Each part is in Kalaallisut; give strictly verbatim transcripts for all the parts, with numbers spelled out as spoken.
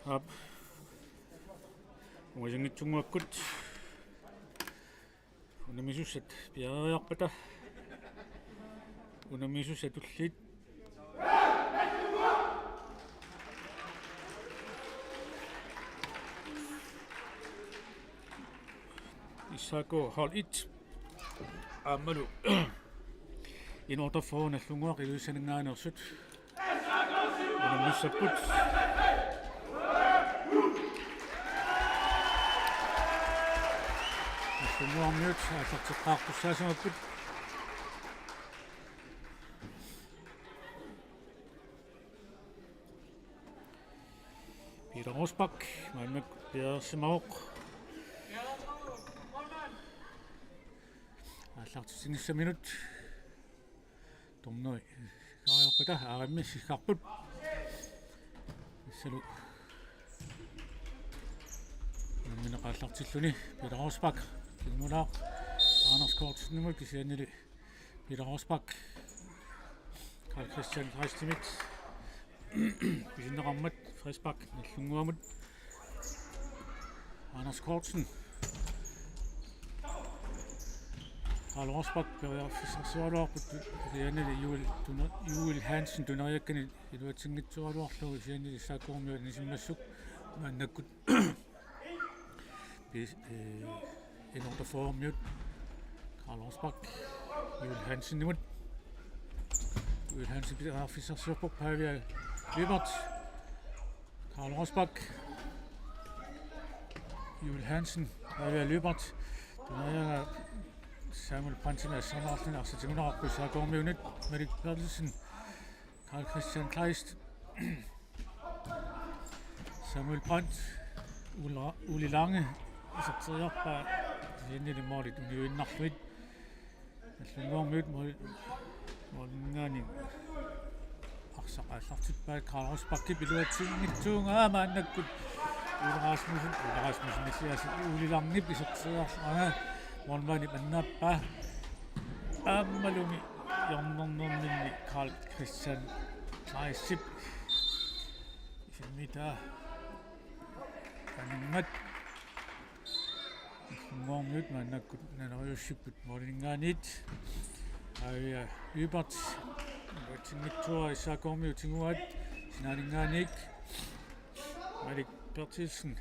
Aap. Ungasinngitsunnguakkut. Unamisussat piareeriarpata. Unamisussat tulliit. S A K hold et. Aammalu N otteogfyrre Nagdlunguaq Ilulissaninngaanneersut. Unammissapput. Nagdlunguarmiut aallarteqqaartussaasimapput. Peter Rosbach, maannakkut piareersimavoq. Aallartissinissaminut. Dommeri siggariarpata aarimmi siggarput. Tassalu unammineq aallartilluni Peter Rosbach, Kingulaaq, Anders Kortsenimut kisiannili Peter Rosbach, Carl Christian Kleistimit pisinneqarmat, frispark Nagdlunguamut. Anders Kortsen. Carl Rosbach periarfissarsioraluarput, kisiannili Juul Tuna-, Juul Hansen tuneriakkani iluatsinngitsoraluarlugu, kisiannili S A K-kormiut anisimmassuk maannakkut. Pis-, eh, N otteogfyrre-miut Carl Rosbach Juul Hansenimut. Juul Hansen periarfissarsiorpoq, Pavia Lyberth. Carl Rosbach. Juul Hansen, Pavia Lyberth. Tuneriagaa Samuel Brandtimit asserneqarluni arsaq tiguneqarpoq S A K-kormiunit. Malik Berthelsen. Carl Christian Kleist. Samuel Brandt. Ulla-, Uli Lange. Iserteriarpaa. Kisiannili målit uniuinnarlugit. Nagdlunguarmiut mål-, måliminngaanniit arsaq aallartippaat. Carl Rosbachip iluatsinngitsuugaa maannakkut. Ole Rasmussen, Ole Rasmussen, Mathias, Uli Langep iserteriarpaa. Målmandip annaappaa. Aammalumi hjørnernerminni Carl Christian Kleistip isimmitaa qanimmat. Nagdlunguarmiut maannakkut naloriussipput måliminngaanniit. Pavia Lyberth iluatsinngitsuugaa, S A K-kormiut tiguaat sinaaninngaanniit. Malik Berthelsen.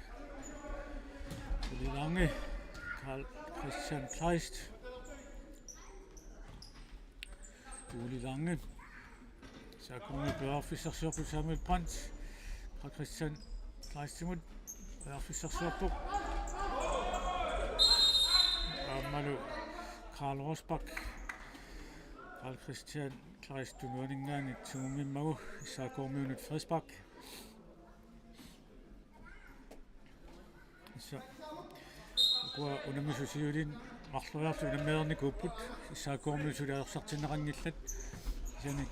Uli Lange. Carl Christian Kleist. Uli Lange. S A K-kormiut periarfissarsiorput, Samuel Brandt. Carl Christian Kleistimut periarfissarsiorpoq. Aammalu Carl Rosbach. Carl Christian Kleist tungaaninngaanniit tigummimmagu S A K-kormiunut frispark. Tassa. Ukua unammisut siuliini marloriarlutik unammereernikuupput, S A K-kormiut suli ajorsartinneqanngillat. Kisianni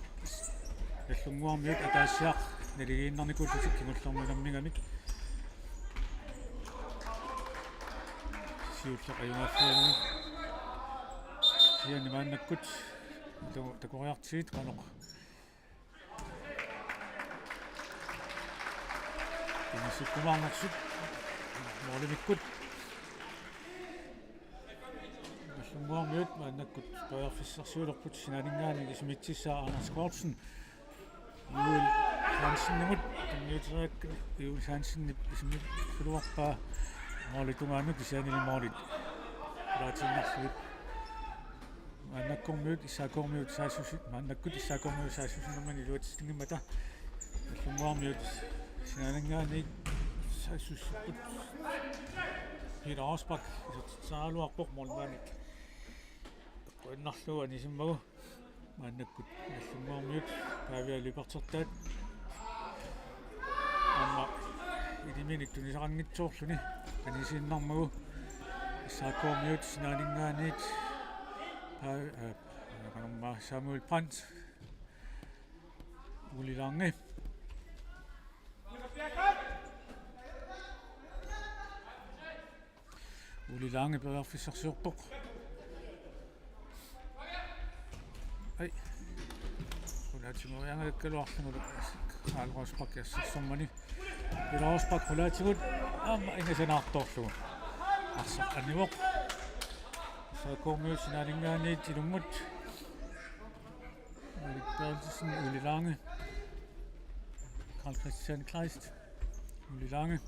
Nagdlunguarmiut ataasiarluni naligiinnarnikuullutik kingullermi unammigamik. Siulleq ajugaaffianni. Kisianni maannakkut taku-, takoriartigit qanoq inissikkumaarnersut målimikkut. Nagdlunguarmiut maannakkut periarfissarsiulerput sinaaninngaanniit isimitsissaa Anders Kortsen. Juul Hansenimut tunniuteriakkani Juul Hansenip isimmigaluarpaa målip tungaanut, kisiannili målit palaatiinnarlugit. Maannakkormiut S A K-kormiut saassusi-, maannakkut S A K-kormiut saassussinermini iluatsitsinngimmat Nagdlunguarmiut sinaaninngaanniit Saassussipput. Peter Rosbach isertitseriaraluarpoq, målmandip eqquinnarlugu anisimmagu. Maannakkut Nagdlunguarmiut Pavia Lybertertaat aamma ilaminik tunisaqanngitsoorluni anisiinnarmagu. S A K-miut sinaaninngaanniit Pa-, øh, qanormaa Samuel Brandt, Uli Lange. Uli Lange periarfissarsiorpoq. Ai. Qulaatigoriangaakkaluarlugu Karl Rosbach assersormani. Peter Rosbach qulaatigut aamma ingasanaartorlugu. Arsaq anivoq. S A K-miut sinaaninngaanniit ilummut. Erik Berthelsen, Uli Lange. Karl Christian Kleist, Uli Lange.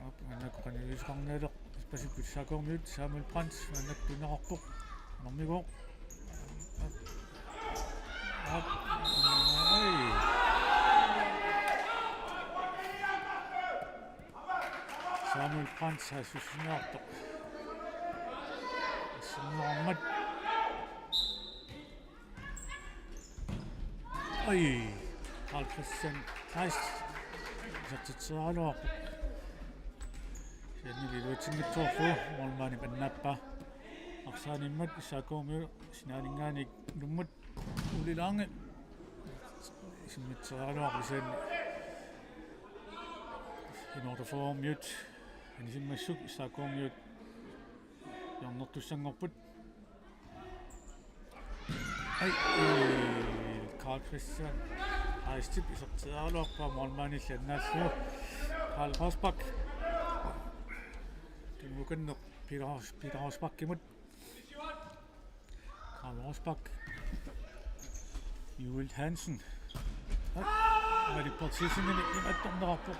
Op, maannakkut qanoq iliuuseqarneq, ippassaq S A K-miut, Samuel Brandt, maannakkut pineqarpoq. Anormigooq. Op. Op. Ai. Samuel Brandt saassussiniartoq. Sinnermat. Ai, Carl Christian Kleist. Isertitseriaraluarpoq. Kisianni iluatsinngitsoorlugu målmandip annaappaa. Arsaanimmat S A K-miut sinaaninngaanniit ilummut. Uli Lange. Isimmitseriaraluarpoq kisianni. N otteogfyrre-miut anisimmassuk S A K-miut hjørnertussanngorput. Ai, øh, Carl Christian Kleistip isertitseriaraluarpaa målmandilli annaallugu. Carl Rosbach. Tungukanneq Peter Ros-, Peter Rosbachimut. Carl Rosbach. Juul Hansen. Malik Berthelsenimit imattorneqarpoq.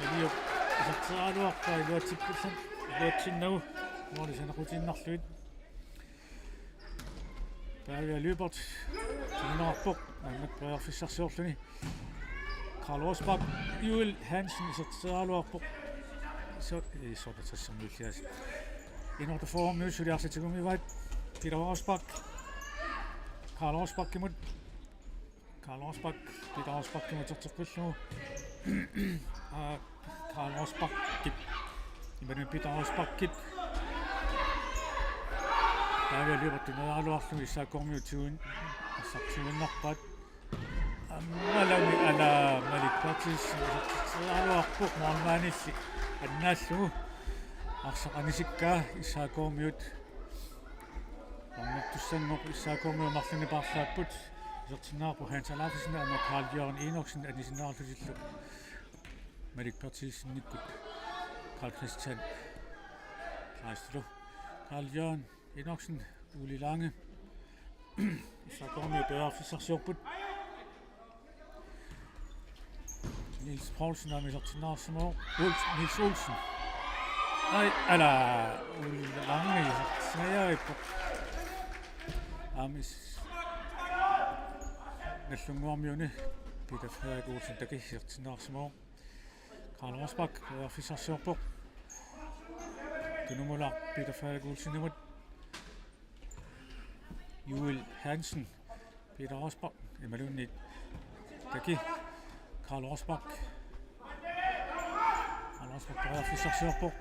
Maliup isertitseriaraluarpaa iluatsippallan. Iluatsinnagu. Måli saneqqutiinnarlugu. Pavia Lybert. Siunerpoq. Maannakkut periarfissarsiorluni. Carl Rosbach, Juul Hansen isertitseriaraluarpoq. Så, øh, så er der så som vil jeg. N otteogfyrre-miut suliarsaq tigumivaat. Peter Rosbach. Carl Rosbachimut. Carl Rosbach, Peter Rosbachimut isertitseriaraluarlugu. Aa, Carl Rosbachip. Imaluunniit Peter Rosbachip. Pavia Lybert tunniukkaluarlugu S A K-miut tiguinnarpaat. Aammalumi ala Malik Berthelsen isertitseriaraluarpoq målmandilli annaallugu. Arsaq anisikkaa S A K-miut. Hjørnertussanngorput S A K-miut marlunnik paarlaapput. Isertinneqarpoq Hans Alaufesen aamma Carl Jørgen Enoksen anisinneqarlutillu. Malik Berthelsenikkut Carl Christian Kleistilu. Carl Jørgen Enoksen, Uli Lange. S A K-miut periarfissarsiorput. Niels Poulsen aamma isertinneqarsimavoq. Ols-, Niels Olsen. Ai, ala, Uli Lange isertitseriaraluarpoq. Aamma is-, Nagdlunguarmiuni Peter Frederik Olsen Daki isertinneqarsimavoq. Carl Rosbach periarfissarsiorpoq. Tunumulaq Peter Frederik Olsenimut. Juul Hansen, Peter Rosbach, imaluunniit Daki, Carl Rosbach. Carl Rosbach periarfissarsiorpoq.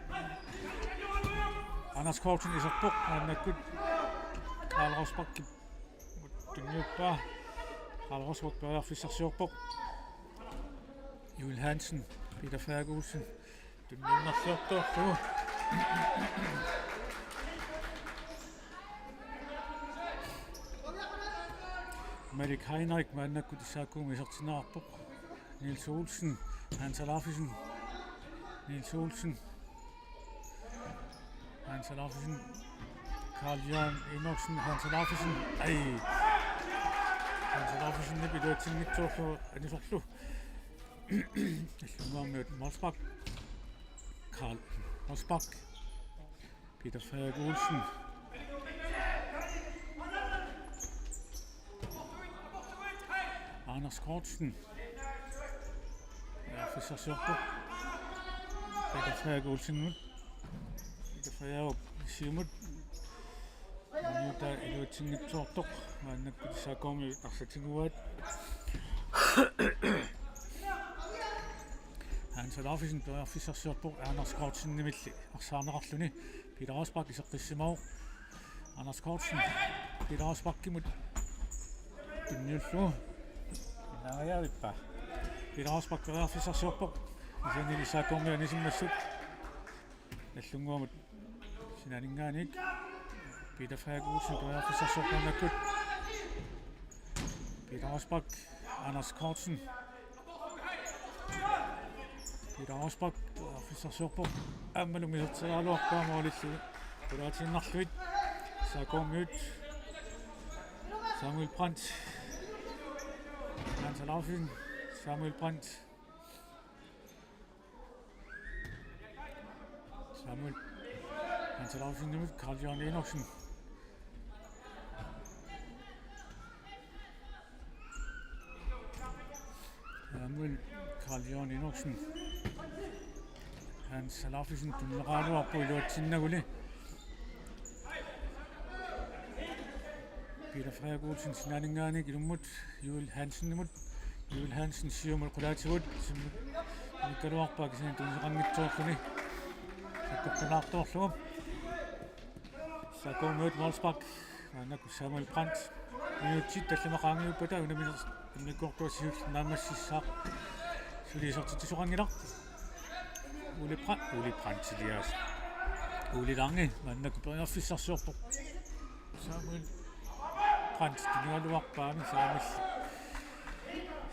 Anders Kortsen iserpoq, maannakkut Carl Rosbach tunniuppaa. Carl Rosbach periarfissarsiorpoq. Juul Hansen, Peter Frederik Olsen. Tunniunnarsiortoorlugu. Malik Heinrich maannakkut S A K-miut isertinneqarpoq. Niels Olsen, Hans Alaufesen. Niels Olsen. Hans Alaufesen. Carl Jørgen Enoksen, Hans Alaufesen. Ai. Hans Alaufesenip iluatsinngitsoorlugu anisorlu. Nagdlunguarmiut Rosbach. Carl Rosbach. Peter Frederik Olsen. Anders Kortsen. Periarfissarsiorpoq. Peter Frederik Olsenimut. Peter Frederik siumut. Minuta iluatsinngitsoortoq. Maannakkut S A K-mi arsaq tiguaat. Hans Alaufesen periarfissarsiorpoq Anders Kortsenimilli arsaarneqarluni. Peter Rosbach iseqqissimavoq. Anders Kortsen. Peter Rosbachimut. Tunniullugu. Naajavippa. Peter Rosbach periarfissarsiorpoq. Kisiannili S A K-mi anisimmassuk. Nallunnguamut sinaaninngaanniit. Peter Frederik Olsen periarfissarsiorpoq maannakkut. Peter Rosbach, Anders Kortsen. Peter Rosbach periarfissarsiorpoq. Aammalu isertitseriaraluarpaa målillu qulaatiinnarlugu. S A K-miut. Samuel Brandt. Hans Alaufesen. Samuel Brandt. Samuel. Hans Alaufesen, Karl Jørgen Enoksen. Samuel, Karl Jørgen Enoksen. Hans Alaufesen tunniukkaluarpoq iluatsinnaguli. Peter Frederik Olsen sinaaninngaanniit ilummut Juul Hansenimut. Juul Hansen siumut qulaatigut. Siumut tunniukkaluarpaa kisianni tunniussaqanngitsoorluni. Sakkortunaartoorlugu. S A K-miut målspark. Maannakkut Samuel Brandt. Minutsit tallimat qaangiuppata unamminersornikuuartoq siulleq naammassissaaq. Suli isertitsisoqanngilaq. Ole Brandt, Ole Brandt Elias. Ole Lange, maannakkut periarfissarsiorpoq. Samuel Brandt, tunniukkaluarpaami Samuel.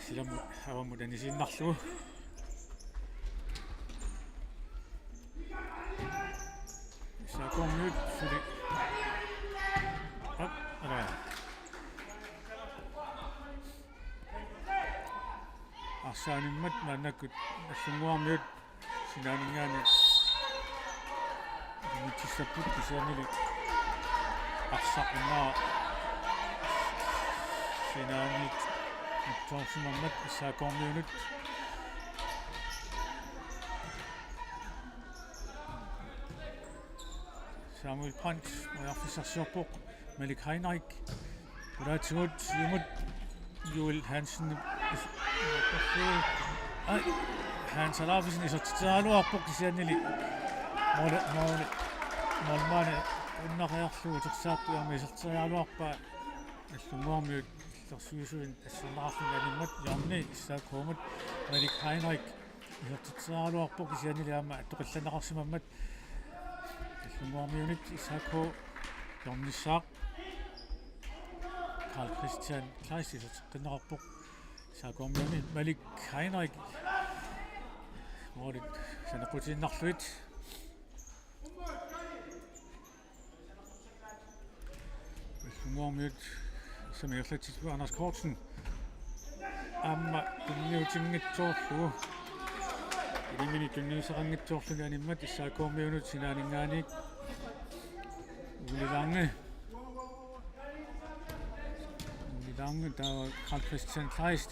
Silamut avammut anisiinnarlugu. S A K-miut suli. Op, ala. Arsaanimmat maannakkut Nallunnguarmiut sinaaninngaanniit ilummut isertitsissapput kisiannili arsaq immaqa sinaaniit itsoorsimammat S A K-miunut. Samuel Brandt periarfissarsiorpoq. Malik Heinrich. Qulaatigut siumut Juul Hansen. Ai, Hans Alaufesen isertitseriaraluarpoq kisiannili. Måli, måli, målmandi unnariarlugu utersaappoq aamma isertitseriaraluarpaa. Nallunnguarmiut illersuisuinnaq asserneqarluni animmat hjørne S A K-mut Malik Heinrich. Isertitseriaraluarpoq kisiannili aamma attoqqillanneqarsimammat. Nallunnguarmiunit S A K hjørnissaaq. Karl Christian Kleist iserteqqinneqarpoq. S A K-miunit Malik Heinrich. Målit saneqqutiinnarlugit. Nallunnguarmiut arsaq ingerlatsitut Anders Kortsen. Aamma tunniutinngitsoorlugu. Ilimini tunniussaqanngitsoorluni animmat S A K-miunut sinaaninngaanniit. Ole Lange. Ole Lange, taava Karl Christian Kleist.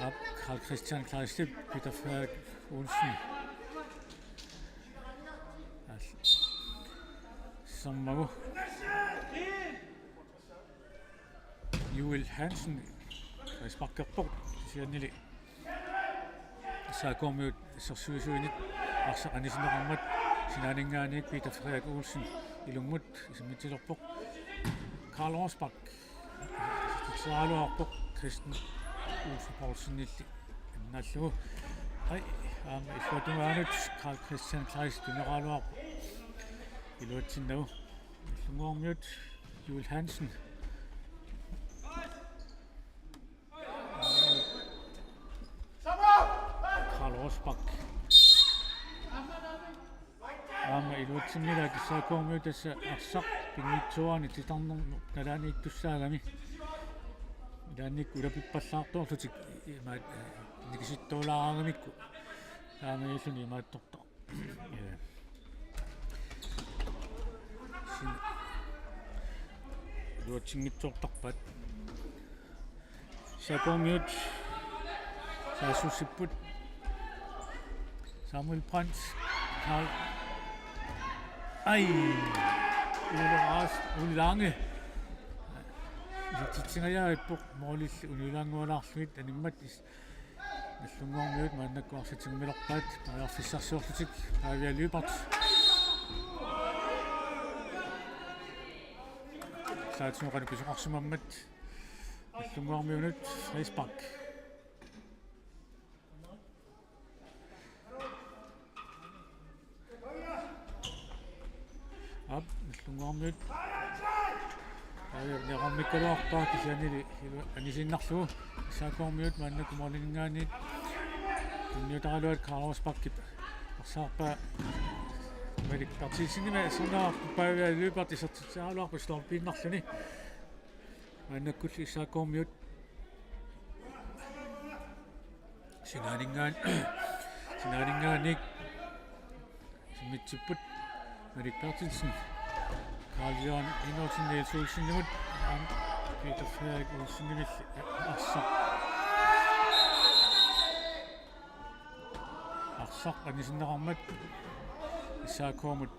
Aap, Karl Christian Kleistip Peter Frederik Olsen. Al-, sammagu. Juul Hansen. Frisparkerpoq. Kisiannili S A K-miut assersuisuinit arsaq anisinneqarmat sinaaninngaanniit Peter Frederik Olsen ilummut isimmitsilerpoq. Karl Rosbach. Isertitseriaraluarpoq Christian Olsen Poulsenilli annaallugu. Ai, aamma illuatungaanut Karl Christian Kleist tunniukkaluarpoq. Iluatsinnagu. Nallunnguarmiut Juul Hansen. Karl Rosbach. Aamma iluatsinngilaq S A K-miut tassa arsaq pinngitsoorani titarnermut nalaaniittussaagami. Ilaannikkut ulapippallaartoorlutik imaat, eh, nikisittuulaaraangamikku. Taamaalilluni imaattortoq. Ja. Sin-, Iluatsinngitsoortarpaat. S A K-kormiut saassussipput. Samuel Brandt. Karl. Ai! Ole Rast, Ole Lange. Isertitsingajaarippoq målilli uniulaanngualaarlugit animmat is-, Nagdlunguarmiut maannakkut arsaq tigummilerpaat periarfissarsiorlutik. Pavia Lyberth. Saatsuuqani pisoqarsimammat Nagdlunguarmiunut frispark. Aap, Nagdlunguarmiut. Aajuna neqarmikkaluarpaa kisiannili ilua anisiinnarlugu. S A K-kormiut maannakkut måliminngaanniit tunniutaraluat Karl Rosbachip arsaarpaa Malik Berthelsenimit, sanaarpaa Pavia Lyberth isertitsigaluarpoq stolpiinnarluni. Maannakkulli S A K-kormiut sinaaninngaan-, sinaaninngaanniit isimmitsipput. Malik Berthelsen. Karl Jørgen Enoksen, Niels Olsenimut. Peter Frederik Olsenimit arsaq. Arsaq anisinneqarmat S A K-mut.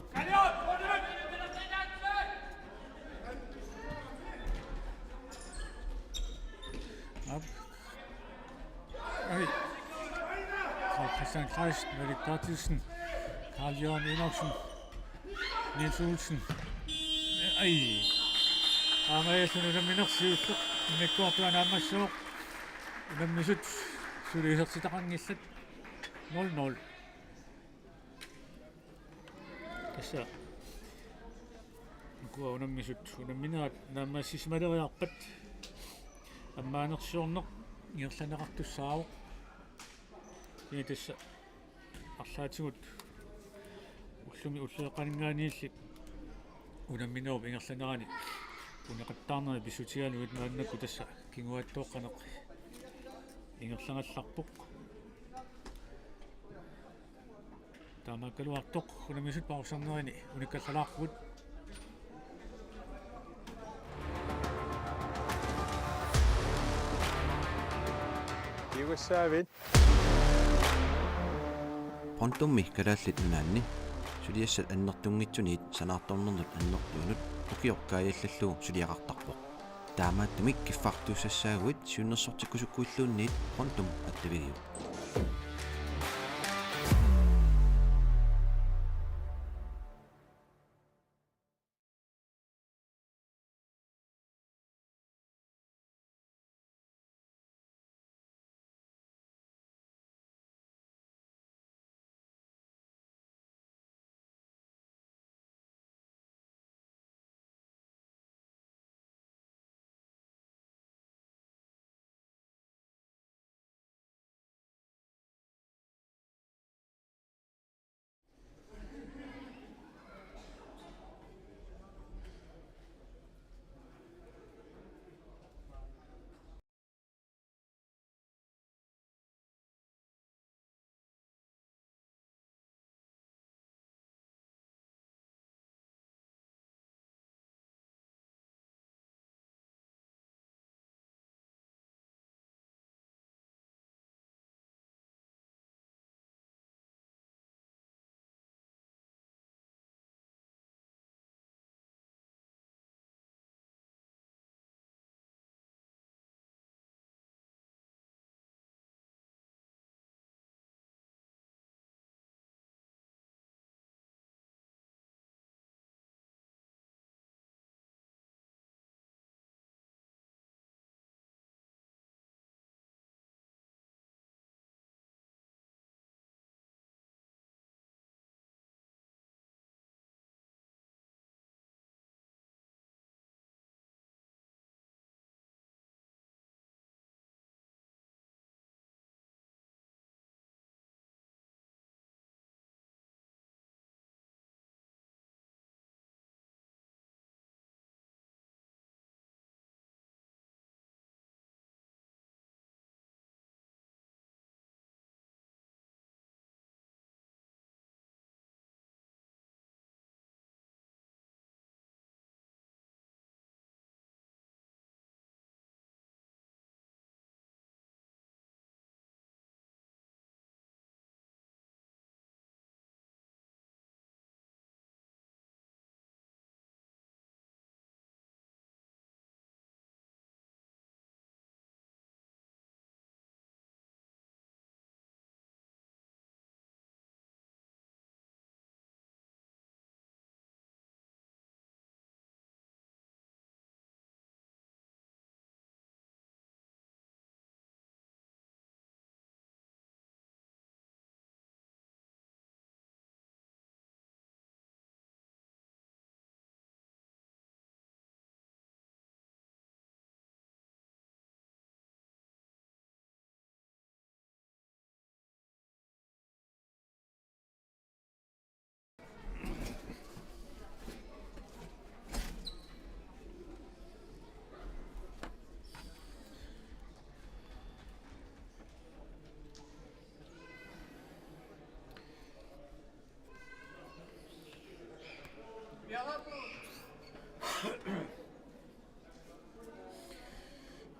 Aap. Ai. Carl Christian Kleist, Malik Berthelsen, Karl Jørgen Enoksen, Niels Olsen. Ai. Aamma Jens unamminersiulleq immikkoortuaannarsivoq. Unammisut suli isertitaqanngillat. Nul nul. Tassa ukua unammisut unamminerat naammassisimaleriarpat ammaanersiorneq ingerlanneqartussaavoq. Ii, tassa arlaatigut ullumi ulloqeqqaninngaanniilli unamminerup ingerlanerani uneqattaarneri pissutigalugit maannakkut tassa kinguaattooqqaneq ingerlagallarpoq. Taamaakkaluartoq unammisut pausernerini unikkallalaarpugut. Kiugassaavit. Pontummi Kalaallit Nunaanni suliassat annertunngitsuniit sanaartornernut annertuunut ukioq kaajallallugu suliaqartarpoq. Taamaattumik kiffartuussassaaguit siunnersortikkusukkuilluunniit Pontum attavigiuk.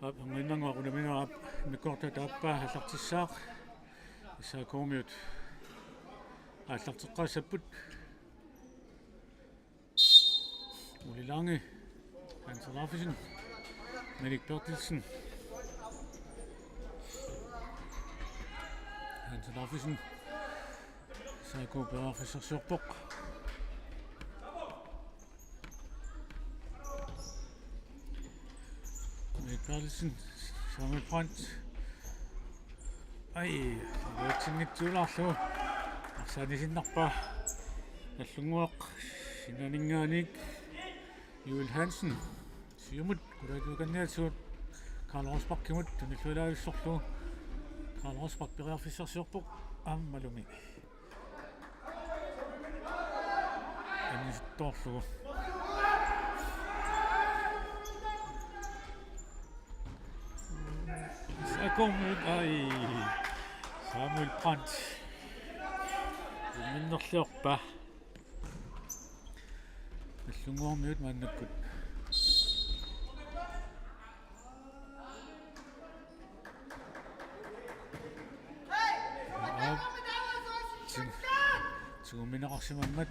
Aap, anguninnguaq unamminerup immikkoortuata aappaa aallartissaaq. S A K-miut aallarteqqaassapput. Ole Lange, Hans Olufsen, Malik Berthelsen. Hans Olufsen, S A K periarfissarsiorpoq. Malik Berthelsen, Samuel Brandt. Ai, iluatsinngitsuulaarlugu. Arsaanisinnarpaa. Nallunnguaq, sinaaninngaanniit. Juul Hansen. Siumut, qulaatiukanniassut. Karl Rosbachimut, tunilluilaavissorlugu. Karl Rosbach periarfissarsiorpoq. Aammalumi annisittoorlugu. S A K-miut, ai. Samuel Brandt. Minnerliorpa. Nallunnguarmiut maannakkut. Aap. Tigummineqarsimammat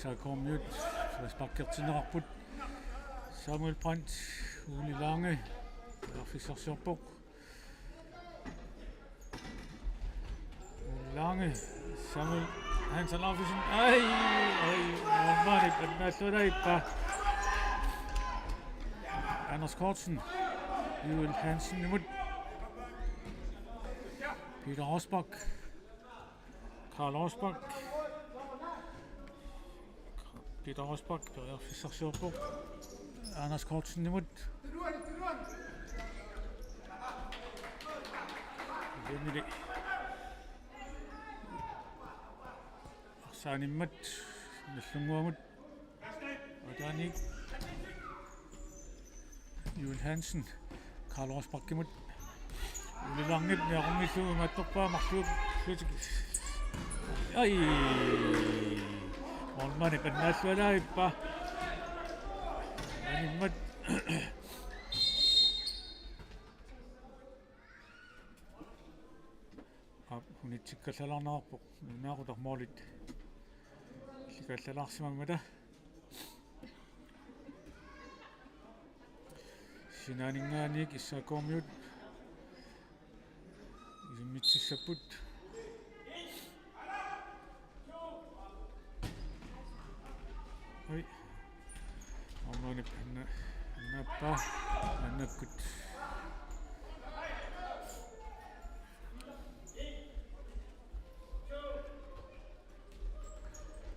S A K-miut frisparkertinneqarput. Samuel Brandt, Ole Lange, periarfissarsiorpoq. Ole Lange, Samuel Hans Olufsen. Ai, ai, målmandip annaallualaarpaa. Anders Kortsen, Juul Hansenimut. Peter Rosbach. Karl Rosbach. Peter Rosbach, periarfissarsiorpoq. Anders Kortsenimut. Kisiannili arsaanimmat Nallunnguamut. Ataaniit Juul Hansen, Karl Rosbachimut. Ole Langep niaqornillugu imaattorpaa marluup lutik. Ai. Målmandip annaallualaarpaa. Animmat. Aap, unitsikkallarneqarpoq. Nunaaqutaq målit. Illikallalaarsimammata. Sinaaninngaanniit S A K-miut isimmitsissapput. Oi. Aammaanip anna-, annaappaa. Annakkut.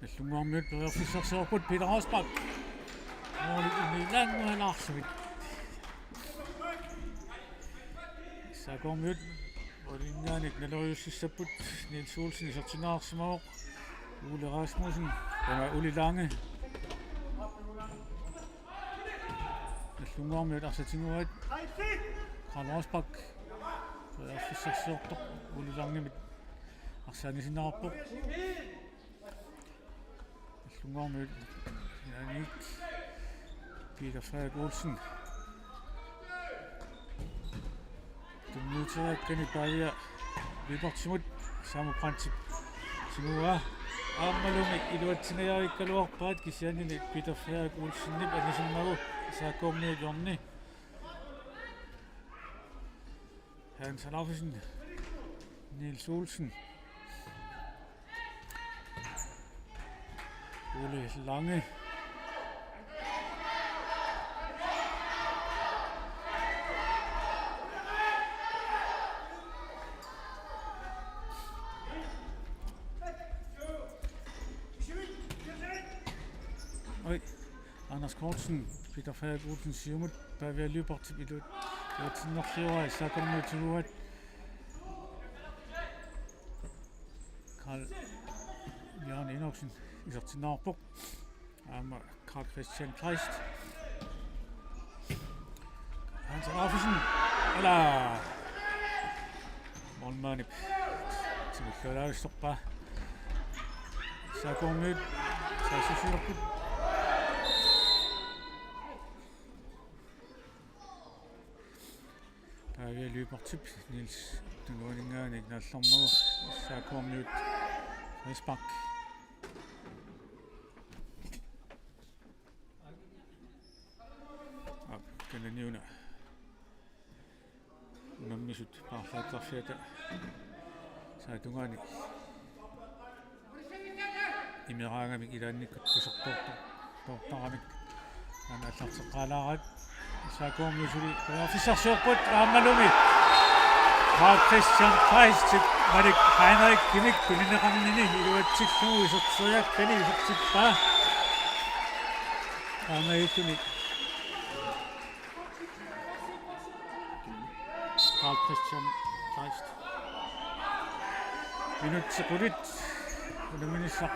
Nallunnguarmiut periarfissarsiorput, Peter Rosbach. Måli unilaangualaarsuit. S A K-miut målinngaanniit naloriussissapput, Niels Olsen isertinneqarsimavoq. Ole Rasmussen, taava Ole Lange. Nallunnguarmiut arsaq tiguaat. Karl Rosbach. Periarfissarsiortoq Ole Langemit arsaanisinneqarpoq. Nallunnguarmiut, Janik, Peter Frederik Olsen. Tunniuteriakkani Pavia Lyberthimut, Samu Brandtip tiguaa. Aammalumi iluatsingajavikkaluarpaat, kisiannili Peter Frederik Olsenip anisimmagu S A K-miut hjørni. Hans Alaufesen, Niels Olsen. Ole Lange. Oj, Anders Kortsen, Peter Frederik Olsen siumut, Pavia Lyberthip iluat-, iluatsinnerliugaa, S A K-miut tiguaat. Karl Jørgen Enoksen isertinneqarpoq. Aamma Karl Christian Kleist. Hans Alaufesen. Ala. Målmandip tigullualaavissorpaa. S A K-miut saassussilerput. Lyberthip Niels Tunuaninngaanniit naallarmagu S A K-miut frispark. Aap, kananiuna unammisut paarlaattarfiata saatungaani imeraangamik ilaannikkut kusertoorta-, toortaramik aana aallarteqqaalaaraat. S A K-miut suli periarfissarsiorput aammalumi Carl Christian Kleistip Malik Heinrichimik tunineqarnini iluatsillugu iserteriakkani isertippaa. Aamma iluani Carl Christian Kleist. Minutsit qulit unamminissaq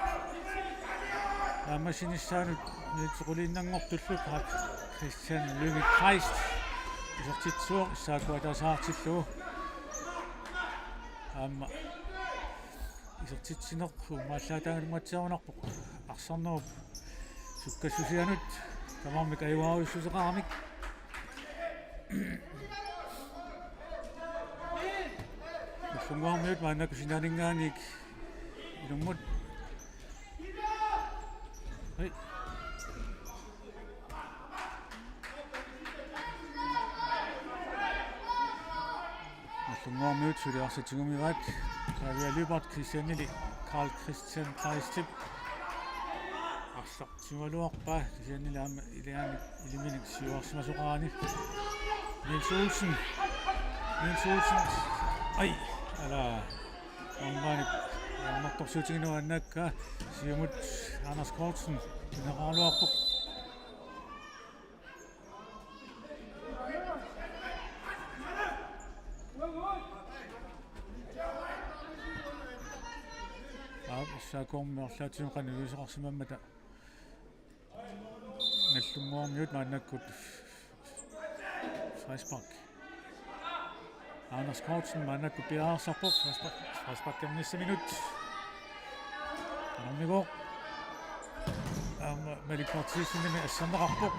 naammassinissaanut minutsit quliinnanngortullu Carl Christian Lynge Kleist isertitsivoq S A K ataaseqartillugu. Aamma isertitsineq uumaallaataagaluatsiarunarpoq arsarnerup sukkassusianut tamarmik ajugaarujussuseqaramik. Nagdlunguarmiut maannakkut sinaaninngaanniit ilummut. Hej. Nagdlunguarmiut suli arsaq tigumivaat. Pavia Lyberth kisiannili Carl Christian Kleistip arsaq tigugaluarpaa, kisiannili aamma ilianik iliminik siuarsimasoqarani. Niels Olsen. Niels Olsen. Ai, ala. Aammanik aammartorsuutigineq annaakka siumut Anders Kortsen tunineqaraluarpoq. Aap, S A K-mi arlaatigut qanoq iliuuseqarsimammata. Nagdlunguarmiut maannakkut frispark. Anders Kortsen maannakkut piareersarpoq, frispark, frisparkernissaminut. Qanormigooq. Aamma Malik Berthelsenimit asserneqarpoq.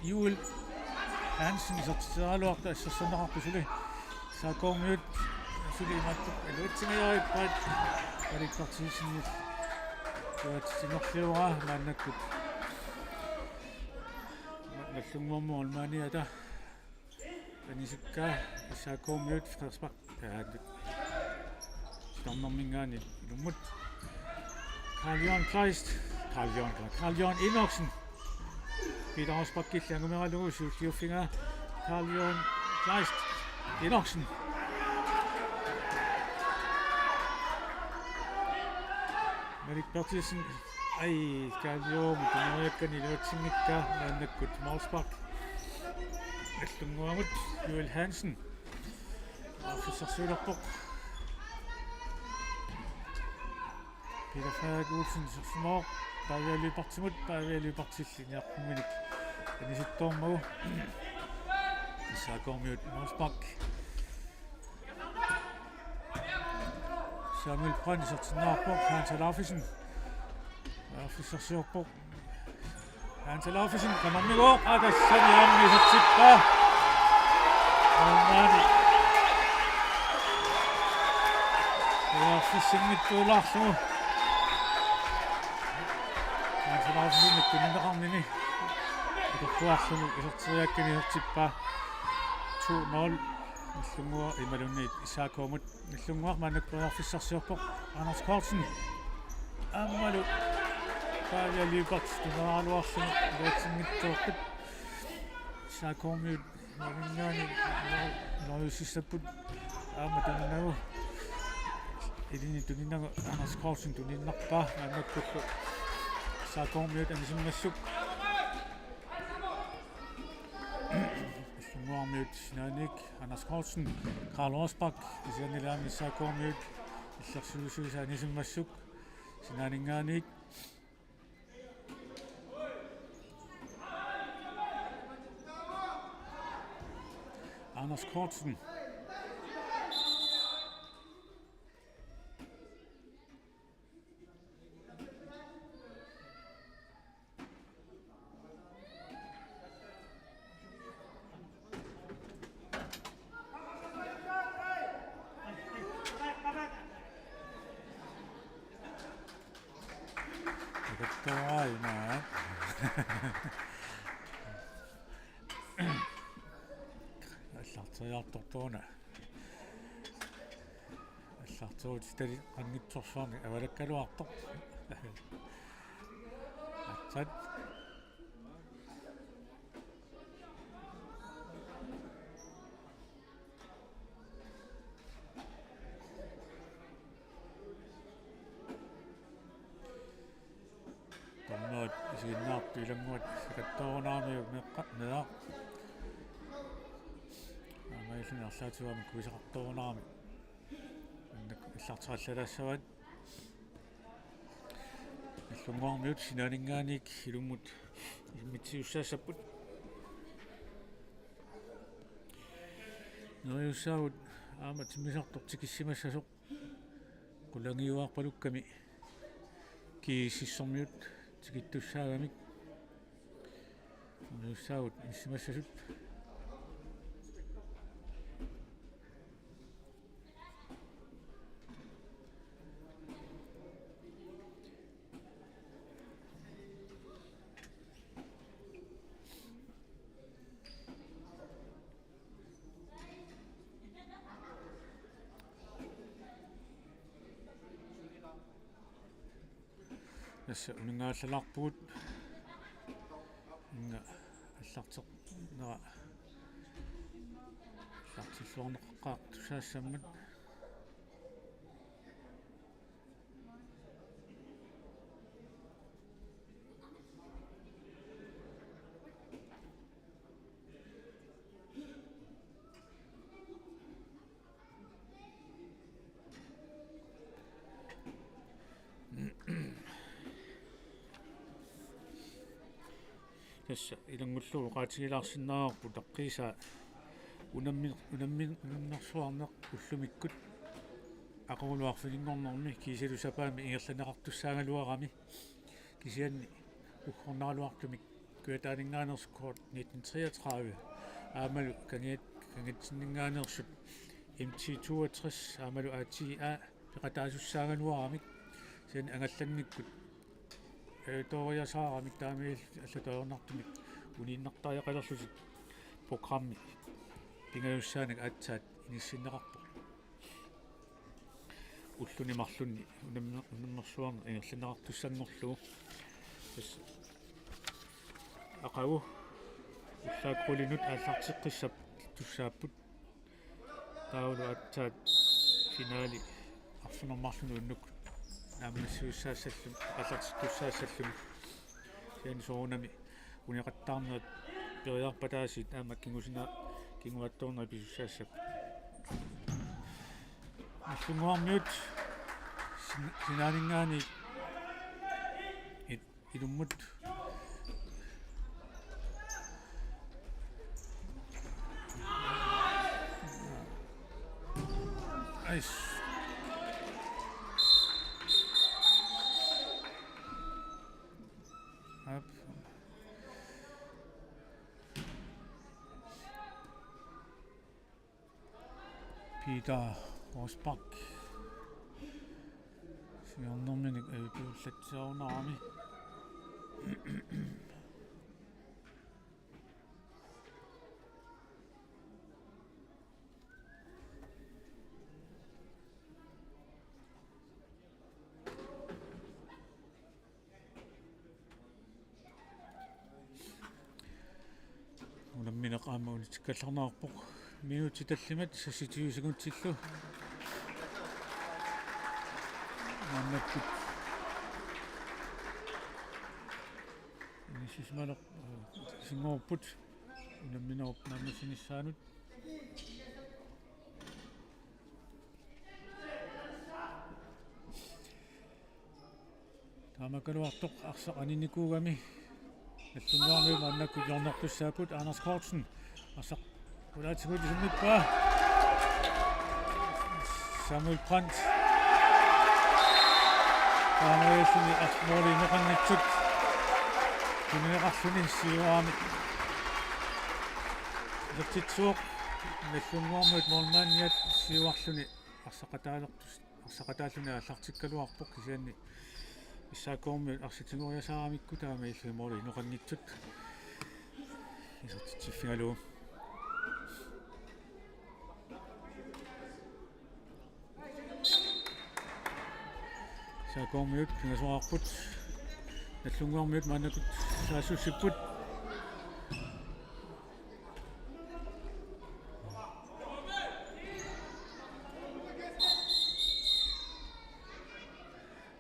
Juul Hansen isertitseriaraluartoq assersorneqarpoq suli. S A K-miut suli imaattoq iluatsingajaarippaat. Malik Berthelsenip iluatsitsinerliuraa maannakkut. Nagdlunguarmiut målmandiata anisikkaa S A K-miut frispark. Taanna. Sitarnerminngaanniit ilummut. Carl Jørgen Kleist. Carl Jørgen Kleist. Carl Jørgen Enoksen. Peter Rosbach-illi angumeralugu siulliuffigaa. Carl Jørgen Kleist. Enoksen. Malik Berthelsen. Ai, Carl Jørgen, tuneriakkani iluatsinngikkaa, maannakkut målspark. Nagdlunguamut, Juul Hansen. Periarfissarsiulerpoq. Peter Frederik Olsen isersimavoq. Pavia Lyberthimut, Pavia Lyberthilli niaqqumminik anisittoormagu. S A K-miut målspark. Samuel Brandt isertinneqarpoq, Hans Alaufesen. Periarfissarsiorpoq. Hans Alaufesen, qanormigooq, aa, tassani aamma isertippaa. Aammaani. Periarfissinngitsuulaarlugu. Hans Alaufesenip tunineqarnini atorluarlugu iserteriakkani isertippaa. To nul. Nagdlunguaq imaluunniit S A K-mut. Nagdlunguaq maannakkut periarfissarsiorpoq. Anders Kortsen. Aammalu Pavia Lyberth tuneraluarlugu iluatsinngitsoorput. S A K-miut maannakkut iluatsissapput aamma tuninagu. Ilini tuninagu Anders Kortsen tuninnarpaa maannakkullu S A K-miut anisimmassuk. Nagdlunguarmiut sinaaniit Anders Kortsen, Karl Rosbach, kisiannili aamma S A K-miut illersuisuisa anisimmassuk sinaaninngaanniit. Anders Kortsen. Aallarteriartortuuna. Aallarterutitali qanngitsorsuarnik avalakkaluartoq. Aatsaat. Dommerit isiginnaartut ilannguat sakattoorunaramiuk meeqqat meeraq. Aamma illuni arlaatigut aamma kuisaqartoorunarami. Annak illarterallalaassavaat. Nallunnguarmiut sinaaninngaanniit ilummut isimmitsisussaassapput. Neriussaagut aamma timmisartoq tikissimassasoq. Qulangiuarpalukkami G S S-ermiut tikittussaagamik. Neriussaagut inissimassasut. Tassa uninngaallalarpugut. Inga aallarternera aallartilluarneqaqqaartussaassammat. Tassa ilanngullugu oqaatigilaarsinnaavarput utaqqiisaa unammi-, unammi-, unammersuarneq ullumikkut aqagulu arfininngornermi kiisalu sapaammi ingerlanneqartussaagaluarami. Kisianni uggornaraluartumik Kujataaninngaanneersut K nitten treogtredive aammalu Kangiat-, Kangitsinninngaanneersut M T toogtres aammalu A T A peqataasussaagaluaramik, kisianni angallannikkut ajutooriasaaramik taamaalillutik allatut ajornartumik uniinnartariaqalerlutik programmi pingajussaanik aatsaat inissinneqarpoq. Ulluni marlunni unammi-, unammersuarneq ingerlanneqartussanngorlugu. Tassa aqagu ullaaq qulinut aallarteqqissapput. Taavalu aatsaat finaali arfineq-marlunut unnukkut naammassisussaassallugu, aallartittussaassallugulu. Kisianni soorunami uneqattaarnerit periarpataasiit aamma kingusina-, kinguaattoornerit pisussaassapput. Nallunnguarmiut sin-, sinaaninngaanniit it-, ilummut. Ais. Aap. Peter Rosbach. Siornerminik ajutuullatsiarunarami. Unammineq aamma unitsikkallarneqarpoq. Minutsit tallimat seksogtyve sekundsillu. Maannakkut inissisimaneq, eh, isinngorput unamminerup naammassinissaanut. Taamakaluartoq arsaq aninnikuugami. Nallunnguarmiut maannakkut hjørnertussaapput. Anders Kortsen. Arsaq qulaatigut isimmippaa. Samuel Brandt. Taamaalilluni arsaq måli ineqanngitsut. Tunineqarluni siuarami. Isertitsivoq Nallunnguarmiut målmandiat siuarluni arsaqataalertus-, arsaqataalluni aallartikkaluarpoq kisianni S A K-kormiut arsaq tigoriasaaramikkit taamaalilluni måli inoqanngitsut isertitsiffigalugu. S A K-kormiut pingasoqarput. Nagdlunguarmiut maannakkut saassussipput.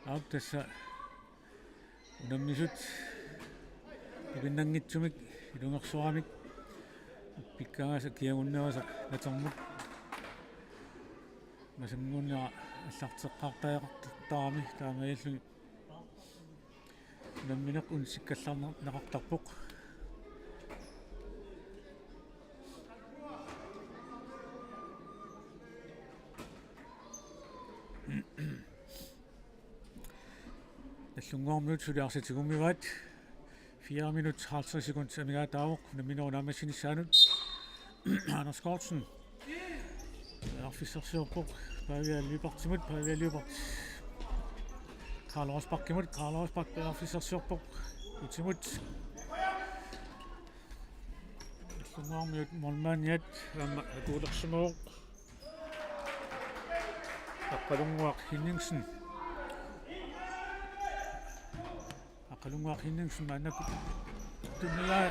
Aap, tassa unammisut tupinnanngitsumik ilungersoramik pikkaangaasa kiagunnerisa natermut masanngunnera allarteqqaartariaqartarami taamaalilluni unammineq unsikkallarneqartarpoq. Nagdlunguarmiut suli arsaq tigummivaat. Fire minut halvtreds sekund amigaataavoq unamminerup naammassinissaanut. Anders Kortsen. Periarfissarsiorpoq Pavia Lyberthimut, Pavia Lyberth Karl Rosbachimut, Karl Rosbach periarfissarsiorpoq utimut. Nagdlunguarmiut målmandiat aamma akuulersimavoq. Aqqalunnguaq Henningsen. Aqqalunnguaq Henningsen maannakkut tunniaa